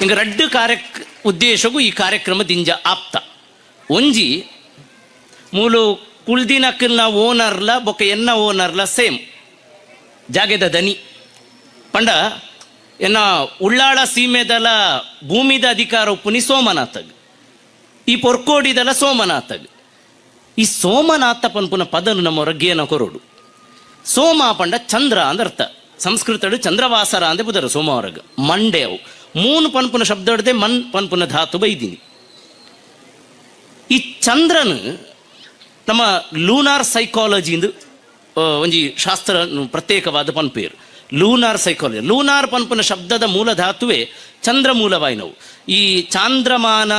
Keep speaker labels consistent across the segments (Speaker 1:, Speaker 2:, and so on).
Speaker 1: ಇಂಗ ರಡ್ಡು ಕಾರ್ಯ ಉದ್ದೇಶಗೂ ಈ ಕಾರ್ಯಕ್ರಮ ದಿಂಜ ಆಪ್ತ. ಒಂಜಿ ಮೂಲು ಕುಲ್ದಿನಕ್ಕಲ್ನ ಓನರ್ಲ ಬೊಕ್ಕ ಎನ್ನ ಓನರ್ಲ ಸೇಮ್ ಜಾಗೆದ ದನಿ. ಪಂಡ ಎನ್ನ ಉಳ್ಳಾಳ ಸೀಮೆದಲ ಭೂಮಿದ ಅಧಿಕಾರ ಉಪ್ಪುನಿ ಸೋಮನಾಥಗ್, ಈ ಪೊರ್ಕೋಡಿದಲ ಸೋಮನಾಥಗ್. ಈ ಸೋಮನಾಥ ಪನ್ಪುನ ಪದನು ನಮ್ಮ ರಗ್ಗೇನ ಕೊರೋಡು. ಸೋಮ ಪಂಡ ಚಂದ್ರ ಅಂದ ಅರ್ಥ. ಸಂಸ್ಕೃತಡು ಚಂದ್ರವಾಸರ ಅಂದೆ ಬುದರು ಸೋಮವಾರಗ. ಮಂಡೆ ಅವು ಮೂನು ಪನ್ಪುನ ಶಬ್ದ ಹಿಡ್ದೆ ಮನ್ ಪನ್ಪುನ ಧಾತು ಬೈದಿನಿ. ಈ ಚಂದ್ರನು ನಮ್ಮ ಲೂನಾರ್ ಸೈಕಾಲಜಿ ಇಂದು ಒಂಜಿ ಶಾಸ್ತ್ರ ಪ್ರತ್ಯೇಕವಾದ ಪನ್ಪೇರು lunar psychology. Lunar ಪನ್ಪುನ ಶಬ್ದದ ಮೂಲ ಧಾತುವೆ ಚಂದ್ರ ಮೂಲವಾಯಿನವು. ಈ ಚಾಂದ್ರಮಾನ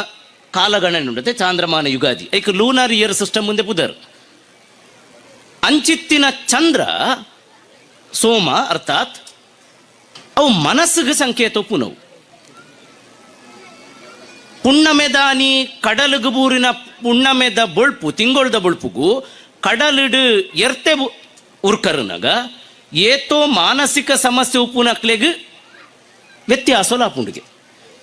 Speaker 1: ಕಾಲಗಣನೆ ಉಂಡತೆ, ಚಾಂದ್ರಮಾನ ಯುಗಾದಿ, ಐಕ್ lunar year system ಮುಂದೆ ಪುದರ್. ಅಂಚಿತ್ತಿನ ಚಂದ್ರ ಸೋಮ, ಅರ್ಥಾತ್ ಅವು ಮನಸ್ಸಿಗೆ ಸಂಕೇತ ಪುನವು. ಪುಣ್ಣಮೆದಾನಿ ಕಡಲುಗು ಬೂರಿನ ಪುಣ್ಣಮೆದ ಬೊಳ್ಪು, ತಿಂಗೊಳ್ದ ಬೊಳ್ಪುಗು ಕಡಲಿಡು ಎರ್ತೆ ಉರ್ಕರ್ನಗ ಏತೋ ಮಾನಸಿಕ ಸಮಸ್ಯೆ ಉಪ್ಪುನಕ್ಲೆಗ್ ವ್ಯತ್ಯಾಸ ಲಾಪುಂಡಿಗೆ.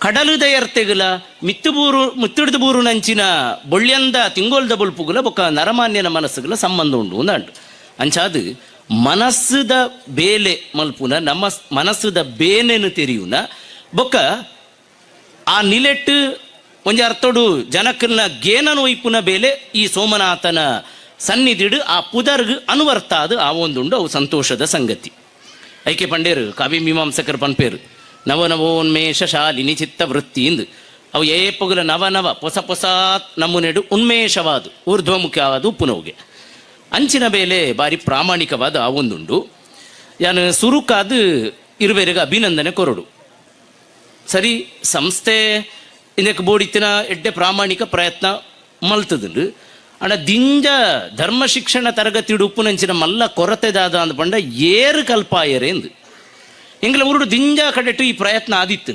Speaker 1: ಕಡಲುದ ಎರ್ತೆಗುಲ ಮಿತ್ತುಬೂರು ಮಿತ್ತಿಡ್ದು ಬೂರು ನಂಚಿನ ಬೊಳ್ಳ್ಯಂದ ತಿಂಗೊಳ್ದ ಬೊಳ್ಪುಗುಲ ಬೊಕ್ಕ ನರಮಾನ್ಯನ ಮನಸ್ಸುಗಳ ಸಂಬಂಧ ಉಂಡು ಅಂದಂಡು. ಅಂಚಾದು ಮನಸ್ಸುದ ಬೇಲೆ ಮಲ್ಪುನ, ನಮ್ಮ ಮನಸ್ಸುದ ಬೇನೆನು ತೆರಿಯುನ ಬೊಕ್ಕ ಆ ನಿಲೆಟ್ಟು ಒಂಜಿ ಅರ್ಥೋಡು ಜನಕ್ಕಲ್ನ ಗೇನನು ಒಯ್ಪುನ ಬೇಲೆ ಈ ಸೋಮನಾಥನ ಸನ್ನಿಧಿಡು ಆ ಪುದರ್ಗ್ ಅನುವರ್ತ ಅದು ಆ ಒಂದುಂಡು. ಅವು ಸಂತೋಷದ ಸಂಗತಿ. ಐಕೆ ಪಂಡೇರು ಕವಿ ಮೀಮಾಂಸಕರು ಪನ್ಪೇರು, ನವ ನವೋನ್ಮೇಷ ಶಾಲಿನಿ ಚಿತ್ತ ವೃತ್ತಿ ಇಂದು. ಅವು ಏಪಗುಲ ನವ ನವ ಹೊಸ ಹೊಸ ನಮೂನೆಡು ಉನ್ಮೇಷವಾದ ಊರ್ಧ್ವಮುಖವಾದ ಉಪ್ಪುನವುಗೆ. ಅಂಚಿನ ಬೇಲೆ ಬಾರಿ ಪ್ರಾಮಾಣಿಕವಾದ ಆ ಒಂದುಂಡು. ಯಾನು ಸುರುಕಾದು ಇರುವೆರೆಗೆ ಅಭಿನಂದನೆ ಕೊರಡು. ಸರಿ, ಸಂಸ್ಥೆ ಇದಕ್ಕೆ ಬೋಡಿತ್ತಿನ ಎಡ್ಡೆ ಪ್ರಾಮಾಣಿಕ ಪ್ರಯತ್ನ ಮಲ್ತದುಂಡು. ಅಣ್ಣ, ದಿಂಜ ಧರ್ಮ ಶಿಕ್ಷಣ ತರಗತಿ ಉಪ್ಪುನಂಚಿನ ಮಲ್ಲ ಕೊರತೆದಾದ ಅಂದ ಪಂಡ ಏರು ಕಲ್ಪಾಯರೆ ಎಂದು. ಎಂಗ್ಲ ಊರುಡು ದಿಂಜ ಕಡೆಟು ಈ ಪ್ರಯತ್ನ ಆದಿತ್ತು.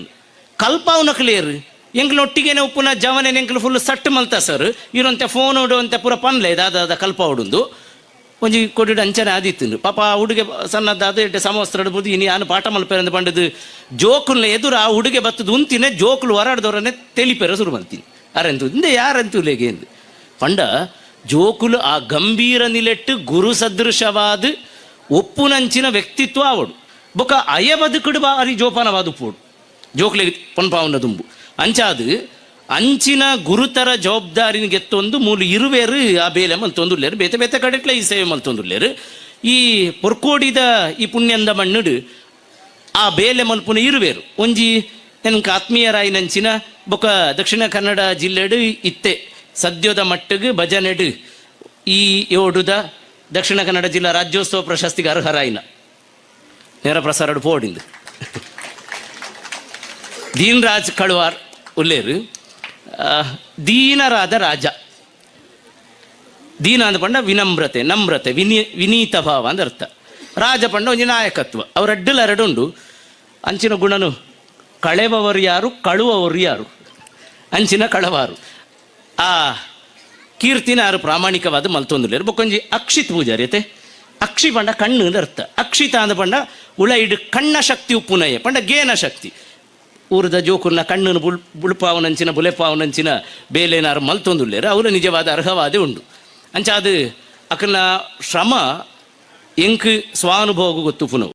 Speaker 1: ಕಲ್ಪಾವನಕ್ಲೇರು ಎಂಗ್ಲ ಒಟ್ಟಿಗೆನೆ ಉಪ್ಪುನ ಜವನೆ ಎಂಕ್ಲು ಫುಲ್ ಸಟ್ ಮಲ್ತ ಸರ್ ಇರೋಂತೆ ಫೋನ್ ಉಡುವಂತೆ ಪೂರ ಪನ್ಲೆ ದಾದ ಕಲ್ಪಾವುಡುಂದು. ಒಂಜಿ ಕೊಡಿಡು ಅಂಚನೆ ಆದಿತ್ತು. ಪಾಪ ಆ ಹುಡುಗೆ ಸಣ್ಣದಾದ ಎಡ್ಡೆ ಸಮವಸ್ತ್ರ ಇಡ್ಬೋದು. ಇನಿ ಯಾನು ಪಾಠ ಮಲ್ಪೇರಂದು ಪಂಡದು ಜೋಕುಲ್ನ ಎದುರು ಆ ಹುಡುಗೆ ಬತ್ತದು ಉಂತಿನೇ ಜೋಕುಲು ಹೊರಾಡ್ದವ್ರನ್ನೇ ತೆಲಿಪೆರ ಶುರು ಮಲ್ತೀನಿ. ಅರೆಂತು ಇಂದೆ ಯಾರಂತೂ ಲೇಗೆ ಎಂದು. ಪಂಡ ಜೋಕುಲು ಆ ಗಂಭೀರ ನಿಲೆಟ್ಟು ಗುರು ಸದೃಶವಾದ ಒಪ್ಪುನಂಚಿನ ವ್ಯಕ್ತಿತ್ವ ಆವಡು. ಬೊಕ ಅಯ ಬದುಕುಡು ಬಾರಿ ಜೋಪಾನವಾದ ಉಪ್ಪೋಡು ಜೋಕ್ಲೆಗ್ ಪೊನ್ಪಾವುನ ದುಂಬು. ಅಂಚಾದು ಅಂಚಿನ ಗುರುತರ ಜವಾಬ್ದಾರಿನ ಗೆತ್ತೊಂದು ಮೂಲು ಇರುವೇರು ಆ ಬೇಲೆ ಮಲ್ತೊಂದುಲ್ಲೇರು. ಬೇತೆ ಬೇತೆ ಕಡೆಟ್ಲ ಈ ಸೇವೆ ಮಲ್ತೊಂದುಲ್ಲೇರು. ಈ ಪೊರ್ಕೋಡಿದ ಈ ಪುಣ್ಯಂದ ಮಣ್ಣುಡು ಆ ಬೇಲೆ ಮಲ್ಪುನ ಇರುವೇರು. ಒಂಜಿ ಎನ್ಕ ಆತ್ಮೀಯರಾಯಿನಂಚಿನ ಬೊಕ ದಕ್ಷಿಣ ಕನ್ನಡ ಜಿಲ್ಲೆಡು ಇತ್ತೆ ಸದ್ಯದ ಮಟ್ಟಿಗೆ ಭಜನೆಡು ಈ ಯೋಡುದ ದಕ್ಷಿಣ ಕನ್ನಡ ಜಿಲ್ಲಾ ರಾಜ್ಯೋತ್ಸವ ಪ್ರಶಸ್ತಿಗೆ ಅರ್ಹರಾಯಿನ, ನೇರ ಪ್ರಸಾರಡು ಪೋಡಿಂದು, ದೀನ್ರಾಜ್ ಕಳುವಾರ್ ಉಲ್ಲೇರು. ದೀನರಾದ ರಾಜ. ದೀನ ಅಂದ ಪಂಡ ವಿನಮ್ರತೆ, ನಮ್ರತೆ, ವಿನೀತ ಭಾವ ಅಂದ ಅರ್ಥ. ರಾಜ ಪಂಡ ಒಂಜಿ ನಾಯಕತ್ವ. ಅವರ ಅಡ್ಡಲ ಎರಡುಂಡು. ಅಂಚಿನ ಗುಣನು ಕಳೆಬವರು ಯಾರು, ಕಳುವವರು ಯಾರು? ಅಂಚಿನ ಕಳವಾರು. ಆ ಕೀರ್ತಿನ ಯಾರು ಪ್ರಾಮಾಣಿಕವಾದ ಮಲ್ತೊಂದುಲ್ಲೇರು. ಬೊಕ್ಕೊಂಜಿ ಅಕ್ಷಿತ್ ಪೂಜಾರಿ ಅತೆ. ಅಕ್ಷಿ ಪಂಡ ಕಣ್ಣು ಅಂದ ಅರ್ಥ. ಅಕ್ಷಿತ ಅಂದ ಪಂಡ ಉಳ ಇಡು ಕಣ್ಣ ಶಕ್ತಿ ಉಪ್ಪುನಯ್ಯ ಪಂಡ ಗೇನ ಶಕ್ತಿ. ಊರದ ಜೋಕುರ್ನ ಕಣ್ಣನ್ನು ಬುಳ್ಪಾವನಂಚಿನ ಬುಲೆಪಾವನಂಚಿನ ಬೇಲೆನಾರು ಮಲ್ತೊಂದುಲ್ಲೇರು. ಅವರ ನಿಜವಾದ ಅರ್ಹವಾದ ಉಂಡು. ಅಂಚ ಅದು ಅಕಲ್ನ ಶ್ರಮ ಎಂಕ್ ಸ್ವಾನುಭವ ಗೊತ್ತು ಪುನವು.